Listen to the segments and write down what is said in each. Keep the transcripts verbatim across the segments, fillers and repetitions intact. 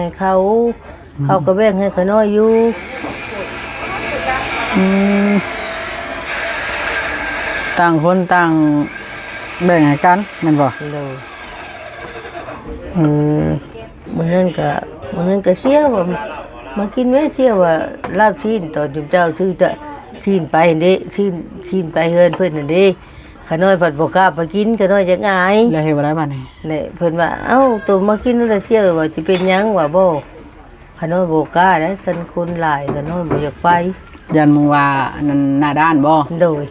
ให้เขา อืม เขาก็แบ่งให้ข้าน้อยอยู่ อืม ต่างคนต่างแบ่งให้กันแม่นบ่ โดย เออ มื้อนั้นก็ มื้อนั้นก็เสี่ยวว่า มากินแม่ เสี่ยวว่าลาบซีน ตอนจุ๊บเจ้าซื้อแต่ซีนไปหั่นเด้ ซีน ซีนไปเฮือนเพิ่นหั่นเด้ ข้าน้อยผัดบ่กล้าไปกิน ข้าน้อยจักอาย แล้วเฮ็ดบ่ได้บัดนี้ เนี่ย เพิ่นว่า เอ้า โตมากินแล้วเสี่ยว ว่าสิเป็นหยัง ว่าบ่ ข้าน้อยบ่กล้าเด้ คันคนหลาย ข้าน้อยบ่อยากไป ย่านหมู่ว่าอันนั้นหน้าด้านบ่ โดย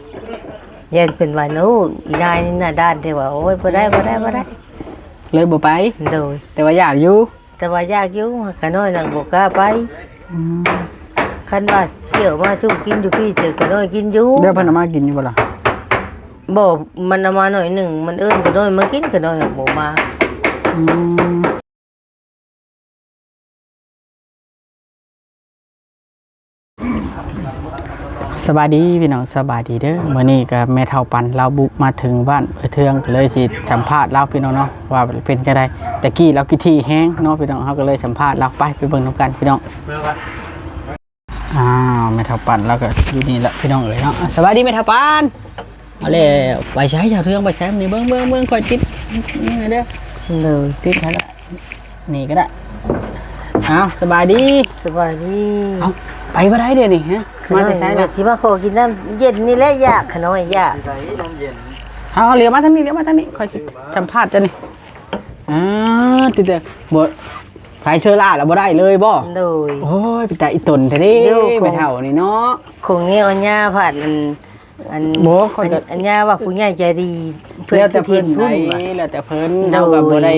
ย่านเพิ่นว่า โอ้ อีนายนี่หน้าด้านแท้ ว่า โอ้ย บ่ได้ บ่ได้ บ่ได้ เลยบ่ไป โดย แต่ว่าอยากอยู่ แต่ว่าอยากอยู่ ข้าน้อยน่ะบ่กล้าไป อืม คันว่าเสี่ยวมาซุ่มกินอยู่พี้ เจอข้าน้อยกินอยู่ เดี๋ยวเพิ่นเอามากินอยู่บ่ล่ะ บ่ มันเอามาหน่อยหนึ่ง มันเอิ้นข้าน้อยมากิน ข้าน้อยบ่มา อืม สบายดีพี่น้อง สบายดีเด้อ มื้อนี้ก็แม่เฒ่าปันลาวบุกมาถึงบ้านเอื้อยเทือง ก็เลยสิสัมภาษณ์ลาวพี่น้องเนาะ ว่าเป็นจั่งใด แต่กี้ลาวขี้ถี่แฮงเนาะพี่น้อง เฮาก็เลยสัมภาษณ์ลาว ไป ไปเบิ่งนำกันพี่น้อง อ้าว แม่เฒ่าปันลาวก็อยู่นี่ละพี่น้องเอ้ยเนาะ สบายดีแม่เฒ่าปัน เอาแล้ว ไปใช้ชาวเทือง ไปใช้นี่ เบิ่ง เบิ่ง เบิ่ง คอยติดนี่เด้อ เลย ติดให้ละ นี่ก็ได้ อ้าว สบายดี สบายดี เอ้า ไปบ่ได้เด้นี่ฮะ มาแต่ไสล่ะ สิมาขอกินน้ำเย็นนี่แหละ อยาก ข้าน้อยอยาก เอา เหลียวมาทางนี้ เหลียวมาทางนี้ คอยสิสัมภาษณ์เจ้านี่ อ่า ติดแต่บ่ ไผเชิญล่ะ แล้วบ่ได้เลยบ่ โดย โอ้ย เป็นตาอีตนแท้เด้ โย แม่เฒ่านี่เนาะ คงแนวอัญญาผ่านอัน อัน บ่ ข้อยก็ อัญญาว่าผู้ใหญ่ใจดี เพิ่น แล้วแต่เพิ่น คือเห็นพุ่น ได๋ ว่า แล้วแต่เพิ่น โดย เฮาก็บ่ได้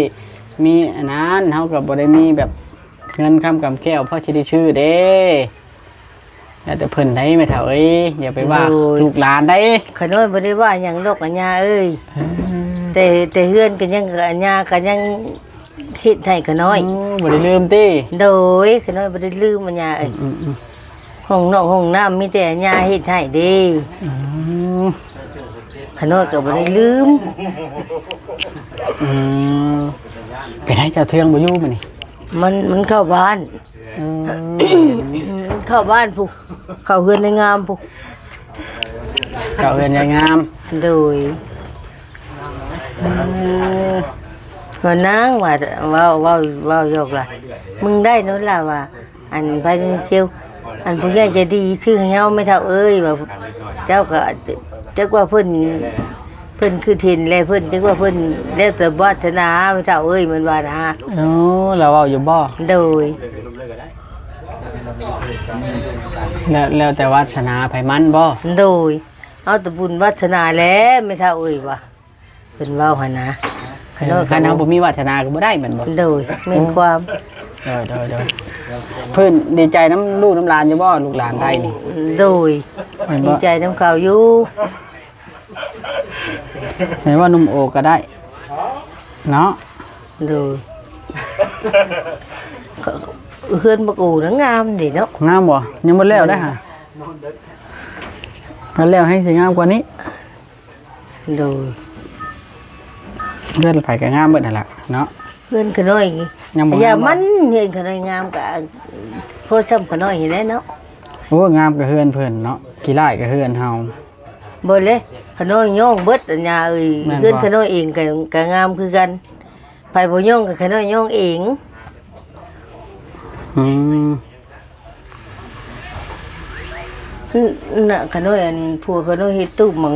มีอันนั้น เฮาก็บ่ได้มีแบบเงินคำกำแก้วพอสิได้ซื้อเด้ แล้วแต่เพิ่นได๋แม่เฒ่าเอ้ย อย่าไปว่า โดย ลูกหลานได๋ ข้าน้อยบ่ได้ว่าหยังดอกอัญญาเอ้ย เออ แต่ แต่เฮือนก็ยัง อัญญาก็ยัง เฮ็ดให้ข้าน้อย โอ้ บ่ได้ลืมติ โดย ข้าน้อยบ่ได้ลืมอัญญาเอ้ย อืมๆๆ ห้องนอกห้องน้ำมีแต่อัญญาเฮ็ดให้เด้ อืม ข้าน้อยก็บ่ได้ลืม อืม เป็นได๋เจ้าเทืองบ่อยู่มื้อนี้ มัน มันเข้าบ้าน อืม มันเข้าบ้านพุ้น เข้าเฮือนนายงามพุ้น เข้าเฮือนนายงาม โดย อืม ว่านางว่า เว้า เว้า เว้าหยอกล่ะ มึงได้เนาะล่ะว่า อันไปเซล อันผู้ใหญ่ใจดีซื้อให้เฮาแม่เฒ่าเอ้ย ว่าเจ้าก็จักว่าเพิ่น เพิ่นคือเห็นแล้ว เพิ่นจักว่าเพิ่นแล้วแต่วาสนาแม่เฒ่าเอ้ย มันว่านะ โอ้ ลาวเว้าอยู่บ่ โดย แล้ว แล้วแต่วาสนาไผมันบ่ โดย เอาแต่บุญวาสนาแหละแม่เฒ่าเอ้ย ว่า เพิ่นเว้าหั่นนะ เออ คันเฮาบ่มีวาสนาก็บ่ได้แม่นบ่ โดย แม่นความ โดย โดย โดย เพิ่นดีใจนำลูกนำหลานอยู่บ่ ลูกหลานได้นี่ โดย แม่นบ่ ดีใจนำเขาอยู่ แม่นว่าหนุ่มโอก็ได้ เนาะ โดย เฮือนบักโอนะงามเด้เนาะ งามบ่ ยังบ่แล้วได้หา คันแล้วแฮงสิงามกว่านี้ โดย เฮือนไผก็งามเบิดหั่นล่ะเนาะ เฮือนข้าน้อยนี่ ยังบ่งามบ่ อย่ามัน เฮือนข้าน้อยงามกะ พอส่ำข้าน้อยหั้นแหละเนาะ โอ้ งามกะเฮือนเพิ่นเนาะ ขี้ร้ายกะเฮือนเฮา บ่เลย ข้าน้อยย่องเบิดอัญญาเอ้ย แม่นบ่ เฮือนข้าน้อยเองกะ กะงามคือกัน ไผบ่ย่องกะข้าน้อยย่องเอง อืม น่ะ ข้าน้อยอัน ผัวข้าน้อยเฮ็ดตู้มัง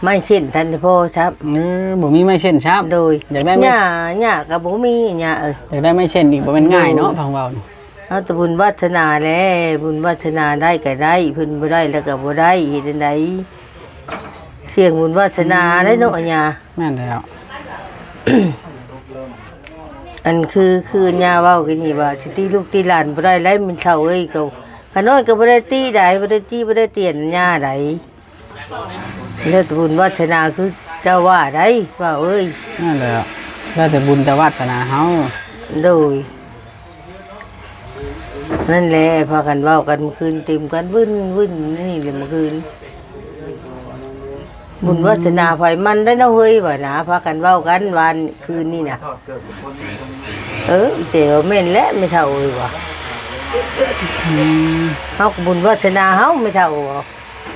ไม้เส้นทันได้พอซับ เออ บ่มีไม้เส้นซับ โดย อยากได้ไม้ หญ้า หญ้าก็บ่มี หญ้าเอ้ย อยากได้ไม้เส้นอีกบ่แม่นง่ายเนาะ โดย ฟังเว้านี่ เอาแต่บุญวาสนาแหละ บุญวาสนาได้ก็ได้ เพิ่นบ่ได้แล้วก็บ่ได้ เฮ็ดจั่งใด เสี่ยงบุญวาสนาได้เนาะ อืม อัญญา แม่นแล้ว อันคือ คืออัญญาเว้ากันนี่ว่า สิติลูกติหลานบ่ได้แล้ว แม่เฒ่าเอ้ย ก็ ข้าน้อยก็บ่ได้ติใด บ่ได้ติ บ่ได้เตียนอัญญาใด แล้วแต่บุญวาสนาคือเจ้าว่าได้ ว่าเอ้ย นั่นแหละ แล้วแต่บุญแต่วาสนาเฮา โดย นั่นแหละ พากันเว้ากันเมื่อคืน ตื่มกันวึ่นวึ่นนี่แหละเมื่อคืน บุญวาสนาไผมันได้เนาะเฮ้ย ว่านะ พากันเว้ากันวานคืนนี่นะ เออ แต่ว่าแม่นแหละ แม่เฒ่าเอ้ย ว่า อืม เฮาก็บุญวาสนาเฮา แม่เฒ่า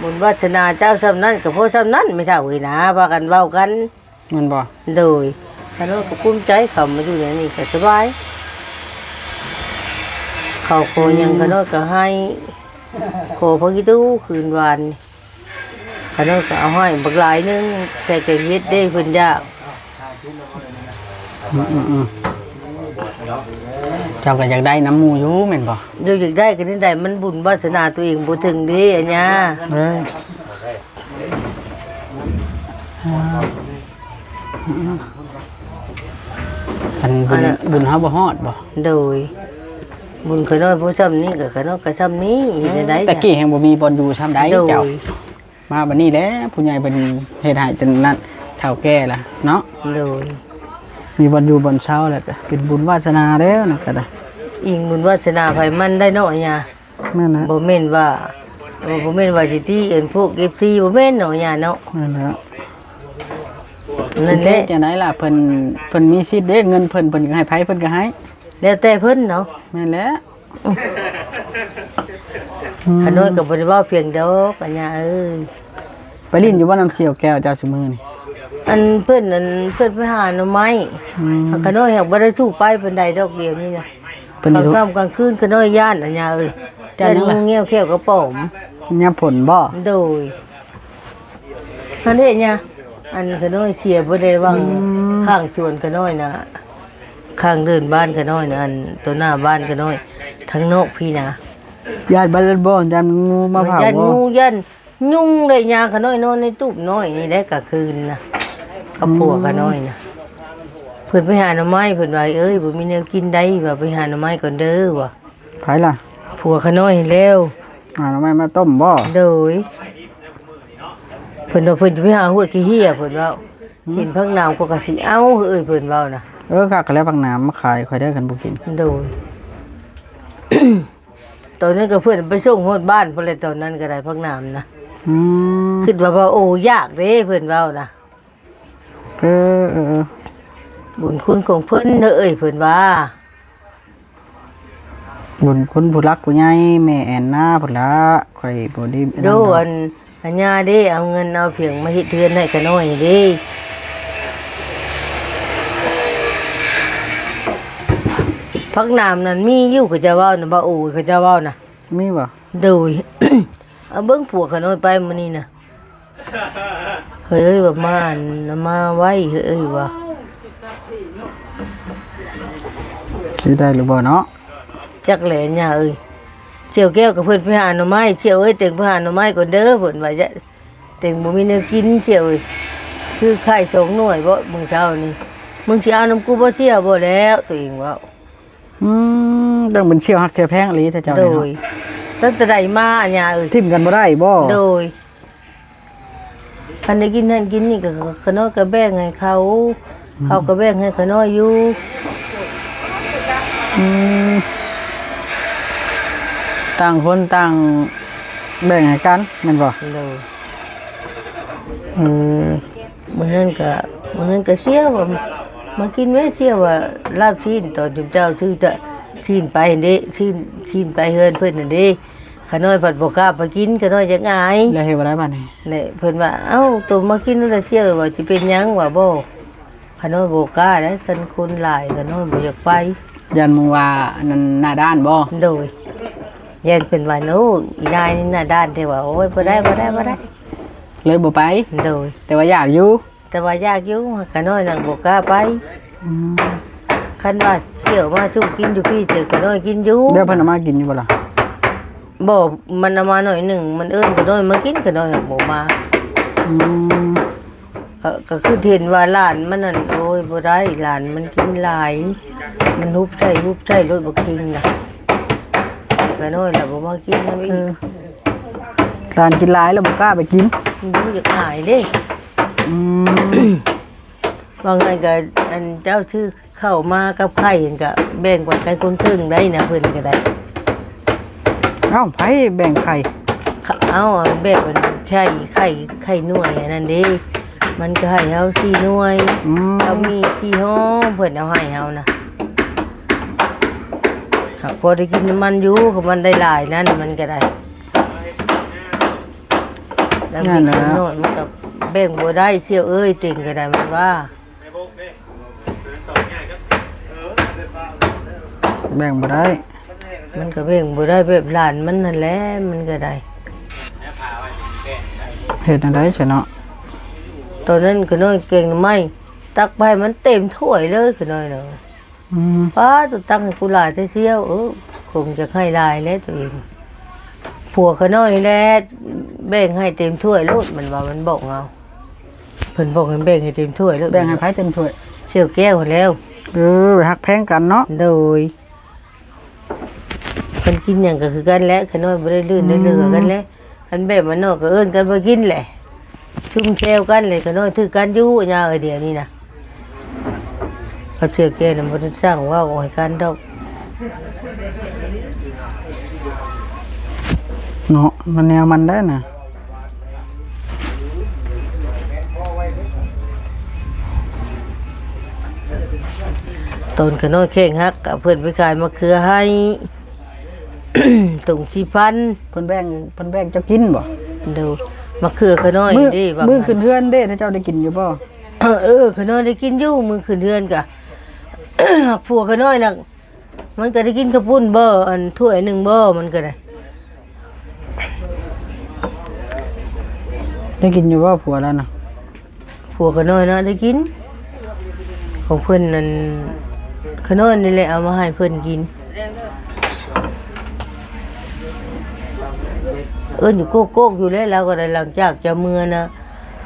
บุญวาสนาเจ้าส่ำนั้นก็พอส่ำนั้น แม่เฒ่าเอ้ยนะ พากันเว้ากัน แม่นบ่ โดย ขะน้อยก็ภูมิใจเข้ามาอยู่ในนี้ก็สบาย ข้าวขอหยัง อืม ขะน้อยก็ให้ ขอผักอีตู้คืนวานนี่ ขะน้อยก็เอาให้บักหลายหนึ่ง ใส่แกงเห็ดเด้ เพิ่นอยาก อืมๆๆ เจ้าก็อยากได้นำหมู่อยู่แม่นบ่ เดี๋ยวอยากได้ก็ได้ มันบุญวาสนาตัวเองบ่ถึงเด้ อันเนี้ย เอ้ย อ่า อันบุญ อันน่ะ บุญเฮาบ่ฮอดบ่ โดย บุญขะน้อยผู้ส่ำนี้ก็ขะน้อยก็ส่ำนี้ เฮ็ดได้ แต่กี้แฮงบ่มีบ่อนอยู่ส่ำใด โดย เจ้า มาบัดนี้แหละ ผู้ใหญ่เพิ่นเฮ็ดให้จนนั้น เฒ่าแก่ละเนาะ โดย มีบ่อนอยู่บ่อนเซาแล้วก็เป็นบุญวาสนาแล้วนะก็ได้ อิงบุญวาสนาไผมันได้เนาะ อันเนี้ย นั่นแหละ บ่แม่นว่า บ่แม่นว่าสิตี้อันพวก เอฟซี บ่แม่นเนาะ ย่าเนาะ นั่นแหละ นั่นแหละ สิตี้จั่งใดล่ะ เพิ่น เพิ่นมีสิทธิ์เด้ เงินเพิ่น เพิ่นอยากให้ไผเพิ่นก็ให้ แล้วแต่เพิ่นเนาะ แม่นแหละ อืม ขะน้อยก็บ่ได้เว้าเพียงดอก อันย่าเอ้ย ไปลิ้นอยู่บ่น้ำเสี่ยวแก้วเจ้าซุมื้อนี่ อันเพิ่น อันเพิ่นไปหาหน่อไม้ อืม ขะน้อยหากบ่ได้สู้ไปปานใดดอกเดี๋ยวนี้นะ เพิ่นอยู่ กลางค่ำกลางคืนขะน้อยย่าน อันย่าเอ้ย ย่านหยังล่ะ ย่านงูเงี้ยวเขี้ยวกระป๋อม ยามฝนบ่ โดย นั่นเด้เนี่ย อันขะน้อยเสียบ่ได้วาง อืม ข้างสวนขะน้อยนะ ข้างเดินบ้านขะน้อยนะ อันตัวหน้าบ้านขะน้อย ทางนอกพี้นะ ย่านบ่ ย่านบ่ ย่านงูมาเผา ย่าน บ่ งู ย่านยุงได้ ย่าขะน้อยนอนในตู้บน้อยนี่แหละกลางคืนนะ กับผัวขะน้อยนะ เพิ่นไปหาหน่อไม้ เพิ่นว่า เอ้ย บ่มีแนวกินได้ ว่าไปหาหน่อไม้ก่อนเด้อ ว่า ไผล่ะ ผัวขะน้อยแล้ว หาหน่อไม้มาต้มบ่ โดย เพิ่นว่าเพิ่นจะไปหาห้วยขี้เหี้ย เพิ่นเว้า หืม เห็นผักหนามก็กะสิเอา เอ้ย เพิ่นเว้านะ เออ คักแล้วผักหนามมาขายข้อยเด้อ คันบ่กิน โดย ตอนนั้นก็เพิ่นไปส่งฮอดบ้านพุ้นแหละ ตอนนั้นก็ได้ผักหนามนะ อืม คิดว่า ว่า โอ้ ยากเด้ เพิ่นเว้านะ เออ เออ เออ บุญคุณของเพิ่นเด้อเอ้ย เพิ่นว่า บุญคุณผู้หลักผู้ใหญ่ แม่แอนนาพุ้นละ ข้อยบ่ได้ โด อันนั้นดอก อัน อันย่าเด้ เอาเงินเอาเพียงมาเฮ็ดเฮือนให้ขะน้อยเด้ ผักหนามนั่นมีอยู่ เขาเจ้าเว้านะ บ่าโอ้ย เขาเจ้าเว้านะ มีบ่ โดย เอาเบิ่งผัวขะน้อยไปมื้อนี้นะ เฮ้ย ว่ามาอัน มาไว้ เฮ้ย ว่า สิได้หรือบ่เนาะ จักแหละย่าเอ้ย เสี่ยวแก้วกับเพิ่นไปหาหน่อไม้ เสี่ยวเอ้ย เต็งไปหาหน่อไม้ก่อนเด้อ เพิ่นว่า เต็งบ่มีแนวกิน เสี่ยวเอ้ย คือไข่สองหน่วยบ่ มื้อเช้านี่ มึงสิเอานำกูบ่ เสี่ยว บ่แล้ว ตัวเองเว้า อืม ต้องเป็นเสี่ยวฮักแท้แพงอีหลีแท้เจ้า โด นี่เนาะ ย ตั้งแต่ใดมา อันย่าเอ้ย ทิ่มกันบ่ได้บ่ โดย คันได้กินนั่นกินนี่ก็ขะน้อยก็แบ่งให้เขา อืม เขาก็แบ่งให้ขะน้อยอยู่ อืม ต่างคนต่างแบ่งให้กันแม่นบ่ โดย เออ มื้อนั้นก็ มื้อนั้นก็เสี่ยวว่า มากินแม่ เสี่ยวว่าลาบซีน ตอนเจ้าซื้อจะซีนไปหั่นเด้ ซีน ซีนไปเฮือนเพิ่นหั่นเด้ ขะน้อยผัดบ่กล้าไปกิน ขะน้อยจักอาย แล้วเฮ็ดบ่ได้บัดนี้ นี่เพิ่นว่า เอ้า โตมากินแล้วเสี่ยวว่าสิเป็นหยังว่าบ่ ขะน้อยบ่กล้าเด้ คันคนหลายขะน้อยบ่อยากไป ย่านหมู่ว่าอันนั้นหน้าด้านบ่ โดย ย่านเพิ่นว่า โอ้ อีนายนี่หน้าด้านแท้ว่า โอ้ย บ่ได้ บ่ได้ บ่ได้ เลยบ่ไป โดย แต่ว่าอยากอยู่ แต่ว่าอยากอยู่ ขะน้อยน่ะบ่กล้าไป อืม คันว่าเสี่ยวมาสู่กินอยู่พี้ เจอขะน้อยกินอยู่ เดี๋ยวเพิ่นเอามากินอยู่บ่ล่ะ บ่ มันเอามาหน่อยหนึ่ง มันเอิ้นขะน้อยมากิน ขะน้อยบ่มา อืม ก็ ก็คือเห็นว่าหลานมันนั่น โอ้ย บ่ได้ หลานมันกินหลาย มันฮุบใส่ ฮุบใส่รถบักคิงน่ะ ขะน้อยน่ะบ่มากินนำอีก เออ หลานกินหลายแล้วบ่กล้าไปกิน มันอยากอายเด้ อืม ว่าไงก็อันเจ้าซื้อข้าวมากับไข่ก็แบ่งปันกันคนครึ่งได้นะ เพิ่นก็ได้ เอ้า ไผแบ่งไข่ เขา เอ้า แบบมัน ไข่ ไข่ ไข่หน่วยอันนั้นเด้ มันก็ให้เฮาสี่หน่วย อืม เฮามีสี่ห้อง เพิ่นเอาให้เฮานะ หากพอได้กินน้ำมันอยู่ ก็มันได้หลายนั่น มันก็ได้ แล้ว นั่นแหละ กินน้อยมันก็แบ่งบ่ได้ เสี่ยวเอ้ย เต็งก็ได้ มันว่า แบ่งบ่ได้ มันก็แบ่งบ่ได้แบบหลานมันนั่นแหละ มันก็ได้ เฮ็ดจั่งใด๋ซะเนาะ ตอนนั้นข้าน้อยแกงหน่อไม้ ตักไปให้มันเต็มถ้วยเลยข้าน้อยเนาะ อืม ป๊าด ตักให้กูหลายแท้เสี่ยว เออ คงจะให้หลายแล้วตัวเอง ผัวข้าน้อยแหละ แบ่งให้เต็มถ้วยโลด มันว่า มันบอกเอา เพิ่นบอกให้แบ่งให้เต็มถ้วยโลด แบ่งให้ไผเต็มถ้วย เสี่ยวแก้วหั้นแหล้ว เออ ฮักแพงกันเนาะ โดย เพิ่นกินหยังก็คือกันแหละ ข้าน้อยบ่ได้ลื่นได้เหลือกันแหละ อืม คันแบบบ้านนอกก็เอิ้นกันมากินแหละ ซุ่มแซวกันแหละ ข้าน้อยถือกันอยู่ ย่าเอ้ย เดี๋ยวนี้นะ เขาเสี่ยวแก้วน่ะบ่ได้สร้างเว้าให้กันดอก เนาะ มันแนวมันได้นะ ตอนข้าน้อยแข้งหัก เอาเพิ่นไปขายมะเขือให้ ถุงสี่พัน เพิ่นแบ่ง เพิ่นแบ่งเจ้ากินบ่ โดย มะเขือข้าน้อย มื้อ เด้ มื้อขึ้นเฮือนเด้ เจ้าได้กินอยู่บ่ เออ ข้าน้อยได้กินอยู่ มื้อขึ้นเฮือนกะ ผัวข้าน้อยน่ะ มันก็ได้กินข้าวปุ้นบ่ อันถ้วยหนึ่งบ่ มันก็ได้ ได้กินอยู่บ่ผัวแล้วนะ ผัวข้าน้อยนะได้กิน ของเพิ่นนั่น ข้าน้อยนี่แหละเอามาให้เพิ่นกิน เอิ้นอยู่โกกๆ อยู่แล้ว ลาวก็ได้ หลังจากจะเมือนะ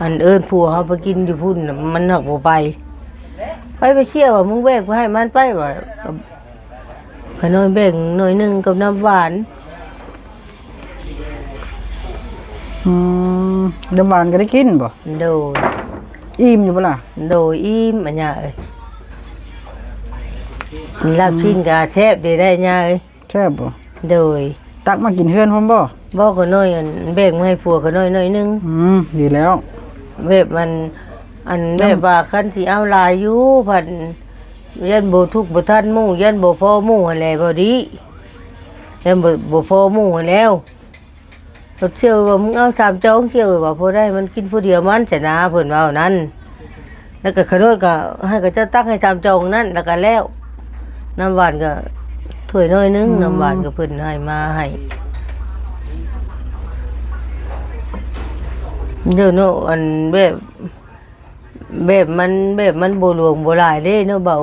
อันเอิ้นผัวเฮาไปกินอยู่พุ้นน่ะ มันหักบ่ไป ไป ไปเสี่ยวว่า มึงแบ่งไปให้มันไปว่า ข้าน้อยแบ่งหน่อยหนึ่งกับน้ำหวาน อืม น้ำหวานก็ได้กินบ่ โดย อิ่มอยู่บ่ล่ะ โดย อิ่ม อันย่าเอ้ย ลาบชิ้นก็แซ่บดีได้ย่าเอ้ย แซ่บบ่ โดย ตักมากินเฮือนพร้อมบ่ บ่ ข้าน้อยอันแบ่งมาให้ผัวข้าน้อยหน่อยหนึ่ง อืม ดีแล้ว แบบมัน อัน แบบว่าคันสิเอาหลายอยู่ พัน ย่านบ่ทุกข์บ่ทันหมู่ ย่านบ่พอหมู่หั้นแหละ บ่ดี ย่านบ่ บ่พอหมู่หั้นแล้ว เสี่ยวว่า มึงเอาสามจอง เสี่ยวว่า พอได้มันกินผู้เดียวมัน ชนะ เพิ่นเว้านั้น แล้วก็ข้าน้อยก็ให้เขาเจ้าตักให้สามจองนั้น แล้วก็แล้ว น้ำหวานก็ถ้วยน้อยหนึ่ง อืม น้ำหวานก็เพิ่นให้มาให้ เดี๋ยวเนาะ อันแบบ แบบมัน แบบมันบ่หลวงบ่หลายเด้เนาะ เบา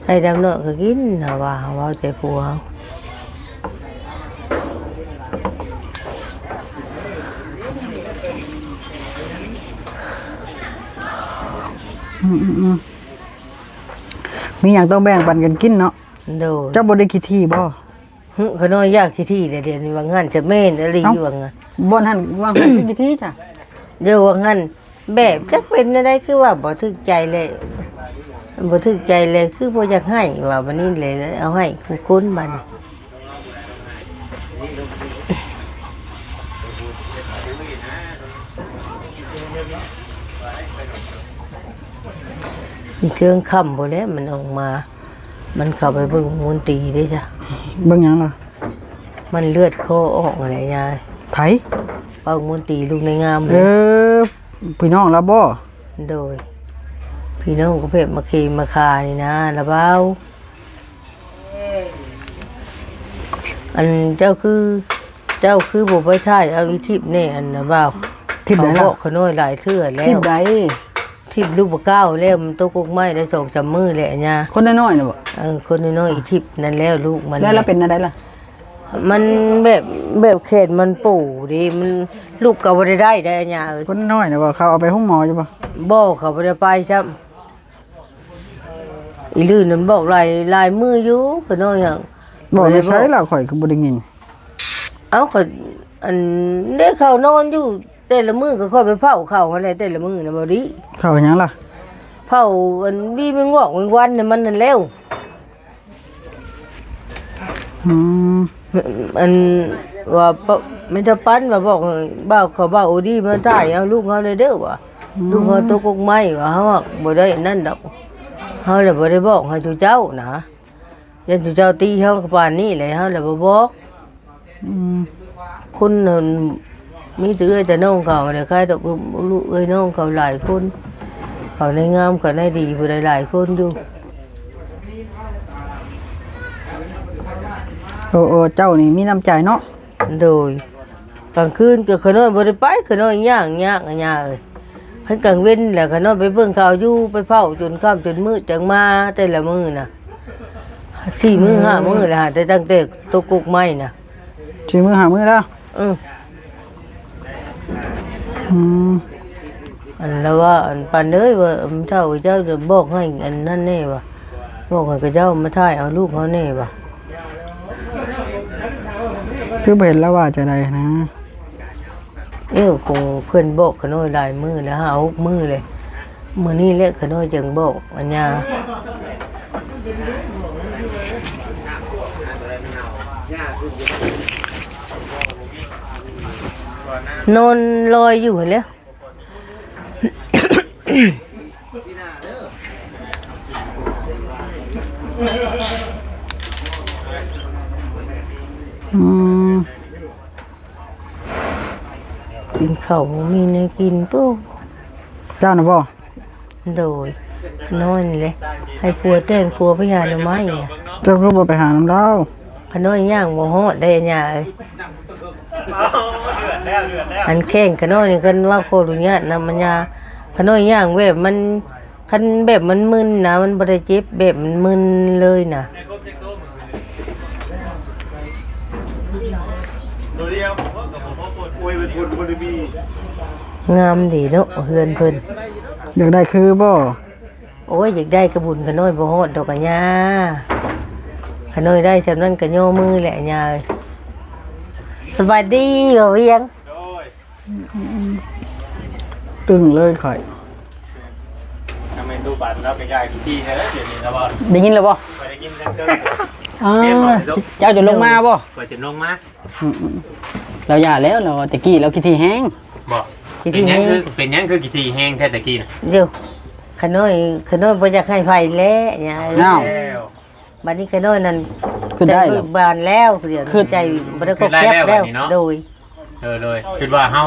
ให้ดำเนาะก็กิน หาว่า เว้าใจผัว อืม อืม อืม มีหยังต้องแบ่งปันกันกินเนาะ โดย เจ้าบ่ได้ขี้ถี่บ่ หึ ข้าน้อยอยากขี้ถี่แหละ เดี๋ยวนี้ว่างั้น จะแม่นอีหลี เอ้า ว่างั้น บ่อนหั่น ว่าหั่นคือขี้ถี่จ้ะ เดี๋ยวว่างั้น แบบจักเป็นแนวใด คือว่าบ่ถูกใจเลย บ่ถูกใจเลย คือบ่อยากให้ ว่าบัดนี้เลย เอาให้ผู้คนบัดนี้ เทิงค่ำพู้นแหละมันออกมา มันเข้าไปเบิ่งมนตรีเด้จ้ะ เบิ่งหยังล่ะ มันเลือดคอออกอะไรยาย ไผ เป้ามนตรีลูกในงาม เออ พี่น้องลาวบ่ โดย พี่น้องก็เพิ่นมาเคมาคานี่นะ ละเบา อันเจ้าคือ เจ้าคือบ่ไปถ่ายเอาอีทิพย์แน่ อันน่ะบ่าว ทิพย์ใดล่ะ เขาบอกข้าน้อยหลายเทื่อแล้ว ทิพย์ใด ทิพย์ลูกบ่เก้าแล้ว มันตกกกไม้ได้สองสามมื้อแล้วอะยา คนน้อยๆน่ะบ่ เออ คนน้อยๆ อีทิพย์นั่นแล้วลูกมัน แล้วลาวเป็นแนวใดล่ะ มันแบบ แบบแขนมันปูเด้ มันลุกก็บ่ได้ได้ได้อะยาเอ้ย คนน้อยน่ะบ่ เขาเอาไปโรงหมออยู่บ่ บ่ เขาบ่ได้ไปซ้ำ อีลื่นนั่นบอกหลาย หลายมื้ออยู่ ข้าน้อยหั้น บอกในไสล่ะ ข้อยก็บ่ได้ยิน เอ้า ข้อย อัน เด้ เขานอนอยู่ แต่ละมื้อก็ข้อยไปเผาเขาหั้นแหละ แต่ละมื้อน่ะ บ่ดี เผาหยังล่ะ เผาอันวีแมงวอกแมงวันน่ะ มันนั่นแล้ว อืม อัน ว่าปะ แม่นเฒ่าปันว่าบอกให้บ่าวเขา บ่าวโอดีมาถ่ายเอาลูกเฮาแหน่เด้อว่า อืม ลูกเฮาตกกกไม้ว่า เฮาอะบ่ได้นั่นดอก เฮาน่ะบ่ได้บอกให้จุเจ้านะ ย่านจุเจ้าตีเฮาก็ปานนี้แหละ เฮาน่ะบ่บอก อืม คนนั้นมีแต่เอื้อยแต่น้องเขาแหละ ใครดอก ลูกเอื้อยน้องเขาหลายคน เขาในงามเขาในดีผู้ใดหลายคนอยู่ โอ้ โอ้ เจ้านี่มีน้ำใจเนาะ โดย กลางคืนก็ข้าน้อยบ่ได้ไป ข้าน้อยย่างยากอะย่าเอ้ย คันกลางเว็นแหละข้าน้อยไปเบิ่งข่าวอยู่ ไปเฝ้าจนค่ำจนมืดจั่งมาแต่ละมื้อน่ะ สี่มื้อ อืม ห้ามื้อแล้วหา แต่ตั้งแต่ตกกกไม้น่ะ สี่มื้อห้ามื้อแล้ว เออ อืม อันละว่า อันปันเอ้ยว่า อันเฒ่าเจ้าจะบอกให้อันนั้นแหน่ว่า บอกให้เขาเจ้ามาถ่ายเอาลูกเขาแหน่ว่า คือบ่เห็นแล้วว่าจะใดนะ เอ้ย คงเพิ่นบอกข้าน้อยหลายมื้อแล้ว ห้าหกมื้อเลย มื้อนี้แหละข้าน้อยจึงบอกอัญญา นอนลอยอยู่หั้นแหล้ว อืม กินข้าวบ่มีแนวกินปุ๊บ เจ้าน่ะบ่ โดย นอนเลย ให้ผัวแต่งผัวไปหาหน่อไม้น่ะ เจ้าคือบ่ไปหานำลาว ข้าน้อยย่างบ่ฮอดได้อัญญาเอ้ย อันแข้งข้าน้อยนี่ คันว่าขออนุญาตนำอัญญา ข้าน้อยย่างแบบมัน คันแบบมันมึนนะ มันบ่ได้เจ็บ แบบมันมึนเลยนะ งามดีเนาะ เฮือนเพิ่น อยากได้คือบ่ โอ้ย อยากได้กะบุญข้าน้อยบ่ฮอดดอกอัญญา ข้าน้อยได้ส่ำนั้นกะย่อมือแหละอัญญาเอ้ย สบายดีบ่าวเวียง ตึงเลยข่อย ทำไมตู้บัตรแล้วไปย้ายที่แท้เดี๋ยวนี้แล้วบ่ ได้ยินแล้วบ่ ไปได้ยินทั้งเกิน อ่า เปลี่ยนบ่ เจ้าจะลงมาบ่ ไปจะลงมา อืมๆ เราอย่าแล้ว เราตะกี้เราขี้ถี่แฮง บ่ ขี้ เป็นหยัง แฮง คือ เป็นหยังคือขี้ถี่แฮงแท้ตะกี้น่ะ เดี๋ยว ข้าน้อย ข้าน้อยบ่อยากให้ไผแหละยาย อ้าว แล้ว บัดนี้ข้าน้อยนั่น ขึ้นได้เหรอ ใจเบิกบานแล้ว เดี๋ยว ขึ้น ใจบ่ได้ ขึ้นได้แล้ว ก็แคบแล้ว บัดนี้เนาะ โดย เออ โดย คิดว่าเฮา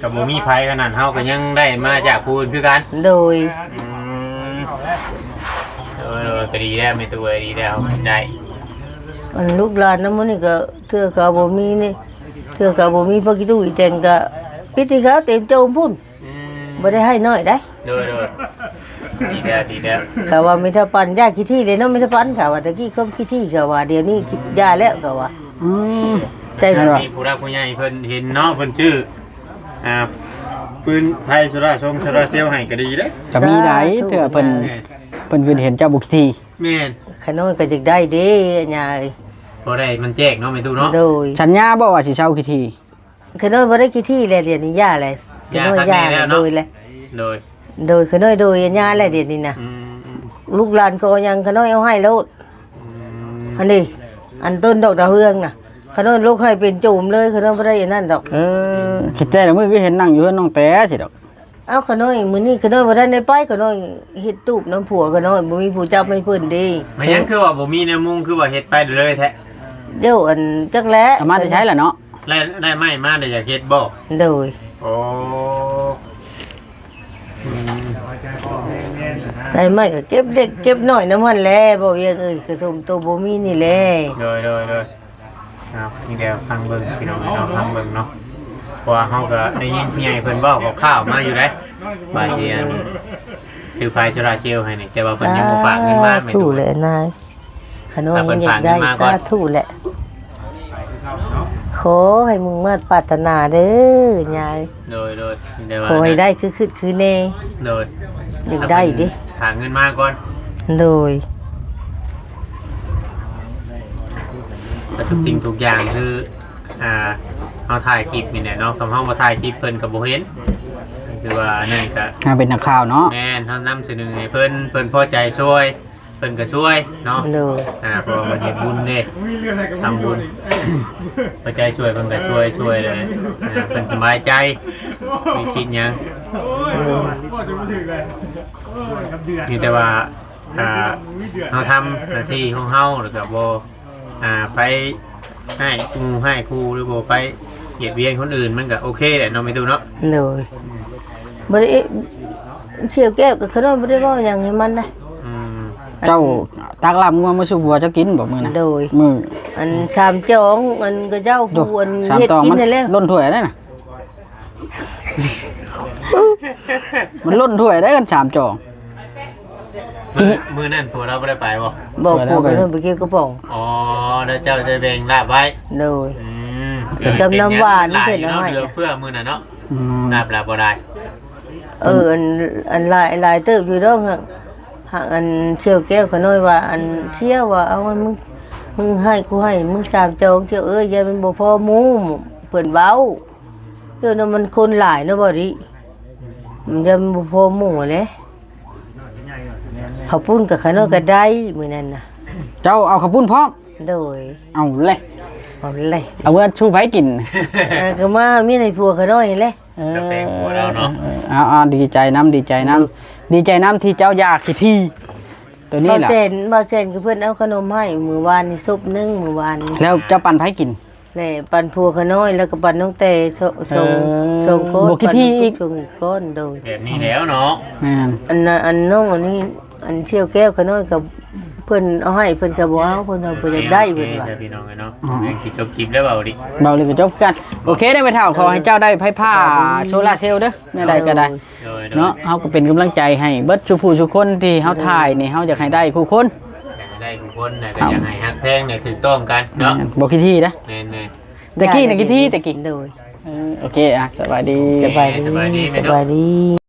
ก็บ่มีไผขนาด เฮาก็ยังได้มาจากผู้อื่นคือกัน โดย อืม เออ โดย ก็ดีแล้ว แม่ตู้เอ้ย ดีแล้ว ได้ อันลูกหลานนำมื้อนี้ก็เทื่อก็บ่มีนี่ เทื่อก็บ่มีพวกขี้ตู้อีแตงก็ปิดให้เขาเต็มโจมพุ้น อืม บ่ได้ให้น้อยได้ โดย โดย ดีแล้ว ดีแล้ว เขาว่ามีแต่ปันยาขี้ถี่เลยเนาะ มีแต่ปันเขาว่า ตะกี้เขาขี้ถี่เขาว่า เดี๋ยวนี้ขี้ยาแล้วเขาว่า อืม ใจ ถ้ามีผู้รักผู้ใหญ่เพิ่นเห็นเนาะ เพิ่นซื้อ อ่า ปืนไฟโซลาร์ซงโซลาร์เซลล์ให้ก็ดีเด้ ก็มีหลาย สาธุ เทื่อเพิ่น แม่น เพิ่นคือเห็นเจ้าบ่ขี้ถี่ แม่น ข้าน้อยก็อยากได้เด้ยาย พอได้มันแจ้งเนาะ แม่ตู้เนาะ โดย สัญญาบ่ว่าสิเซาขี้ถี่ ข้าน้อยบ่ได้ขี้ถี่แล้ว เดี๋ยวนี้ย่าแล้ว ย่า ข้าน้อย คักแน่แล้วเนาะ โดยแล้ว โดย โดย ข้าน้อยโดยอัญญาแล้ว เดี๋ยวนี้นะ อืม อืม ลูกหลานก็ยังข้าน้อยเอาให้โลด อืม อันนี้ อันต้นดอกดาวเรืองน่ะ ข้าน้อยลูกให้เป็นโจมเลย ข้าน้อยบ่ได้อันนั้นดอก เออ คิดแต่ละมื้อก็เห็นนั่งอยู่เฮือนน้องแต๋สิดอก เอ้า ข้าน้อย มื้อนี้ข้าน้อยบ่ทันได้ไป ข้าน้อยเฮ็ดตูบนำผัว ข้าน้อยบ่มีผู้จับให้เพิ่นเด้ มันยังคือว่าบ่มีแนวมุง คือว่าเฮ็ดไปเลยแท้ เดี๋ยวอันจักแหละ เอามาแต่ใช้ล่ะเนาะ ได้ ได้ไม้มาได้อยากเฮ็ดบ่ โดย โอ้ อืม ได้ไม้ก็เก็บเล็กเก็บน้อยนำหั่นแหละ บ่เวียงเอ้ย กระทมโตบ่มีนี่แหละ โดย โดย โดย เอา นี่เดี๋ยวฟังเบิ่ง พี่น้อง พี่น้องฟังเบิ่งเนาะ เพราะว่าเฮาก็ได้ยินผู้ใหญ่เพิ่นเว้าคร่าวๆมาอยู่เด้ ว่าสิอัน ซื้อไฟโซลาร์เซลล์ให้นี่ แต่ว่าเพิ่นยังบ่ฝากเงินมา สาธุ แม่นบ่ แหละนาย ข้าน้อย ถ้าเพิ่น ยังอยากได้ ฝากเงินมาก่อน สาธุแหละ ขอให้มุ่งมาดปรารถนาเด้อยาย โดย โดย แต่ว่า ขอให้ได้คือคิดคือแน่ โดย อยากได้เด้ ฝากเงินมาก่อน โดย ก็ทุกสิ่งทุกอย่างคือ อ่า เฮาถ่ายคลิปนี่แหละเนาะ คันเฮาบ่ถ่ายคลิปเพิ่นก็บ่เห็น คือว่าอันนั้นก็ เฮาเป็นนักข่าวเนาะ แม่น เฮานำเสนอให้เพิ่น เพิ่นพอใจช่วย เพิ่นก็ช่วยเนาะ โดย อ่า เพราะว่าเพิ่นเฮ็ดบุญเด้ ทำบุญ ปัจจัยช่วยเพิ่นก็ช่วย ช่วยเลย อ่า เพิ่นสบายใจ มีคิดหยัง โดย มีแต่ว่า อ่า เฮาทำหน้าที่ของเฮา แล้วก็บ่ อ่า ไปให้หมู่ให้คู่ หรือบ่ไปเบียดเบียนคนอื่น มันก็โอเคแหละเนาะ แม่ตู้เนาะ โดย บ่ได้ เสี่ยวแก้วกับขะน้อยบ่ได้เว้าหยังให้มันนะ อืม เจ้าตักลาบงัวมาสู่ผัวเจ้ากินบ่มื้อนะ โดย มื้อ อันสามจอง อันก็เจ้า โด ผู้อัน สาม เฮ็ด ตอง กิน มัน นั่นแหละ ล้นถ้วยได้น่ะ มันล้นถ้วยได้กันสามจอง มื้อ มื้อนั้นผัวเราบ่ได้ไปบ่ บอก ผัวเรา ผัวก็ ไป เดินไปเก็บกระป๋อง อ๋อ แล้วเจ้าจะแบ่งลาบไว้ โดย อืม จำนำหวาน เป็นหยัง เพิ่นเอาให้ เหลือเพื่อมื้อน่ะเนาะ อืม ลาบลาบ่ได้ เออ อัน อันหลาย หลายเติบอยู่ดอก หาก หากอันเสี่ยวแก้วขะน้อยว่า อันเสี่ยวว่า เอา มึง มึงให้กูให้ มึงสามจองเสี่ยวเอ้ย อย่ามันบ่พอหมู่ เพิ่นเว้า เดี๋ยวนั้นมันคนหลายเนาะบ่ดิ มันจะบ่พอหมู่แหละ ข้าวปุ้นกับขะน้อยก็ได้มื้อนั้นน่ะ เจ้าเอาข้าวปุ้นพร้อม โดย เอาเลย เอาเลย เอาเมื่อชูไผกิน เออ ก็มามีในผัวขะน้อยแหละ เออ ก็แพงผัวเราเนาะ เออ เอา เอา ดีใจนำ ดีใจนำ ดีใจนำที่เจ้าอยากขี้ที ตัวนี้ เบา ล่ะ แจน เบาแจนก็เพิ่นเอาขนมให้มื้อวานนี้ ซบหนึ่งมื้อวานนี้ แล้วเจ้าปันไผกิน แหละ ปันผัวขะน้อย แล้วก็ปันน้องแต่ ส- สอง เออ สองก้อน บ่ขี้ทีอีก ปันน้องตุ๊ก สองอีกก้อน โดย แบบนี้แล้วเนาะ แม่น อันน่ะ อันน้องอันนี้ อันเสี่ยวแก้วขะน้อยกับเพิ่นเอาให้ เพิ่นก็บ่เอา เพิ่นว่าเพิ่นอยากได้ เพิ่นว่า โอเค พี่น้องเอ้ยเนาะ อ๋อ แม่งสิจบคลิปแล้วเบาดิ เบาเลยก็จบกัน โอเค ได้ไปเฒ่า ขอให้เจ้าได้ไฟฟ้า เออ โซลาร์เซลล์เด้อ แนวใดก็ได้ โดย โดย โดย เนาะ เฮาก็เป็นกำลังใจให้เบิดสู่ผู้สู่คนที่เฮาถ่ายนี่ เฮาอยากให้ได้คู่คน อยากให้ได้คู่คนนะ ก็ ครับ อยากให้ฮักแพงเนี่ยถูกต้องกันเนาะ แม่น บ่ขี้ทีนะ แม่นๆ ตะกี้น่ะขี้ทีตะกี้ โดย เออ โอเค อ่ะ สบายดี สบายดี สบายดี สบายดี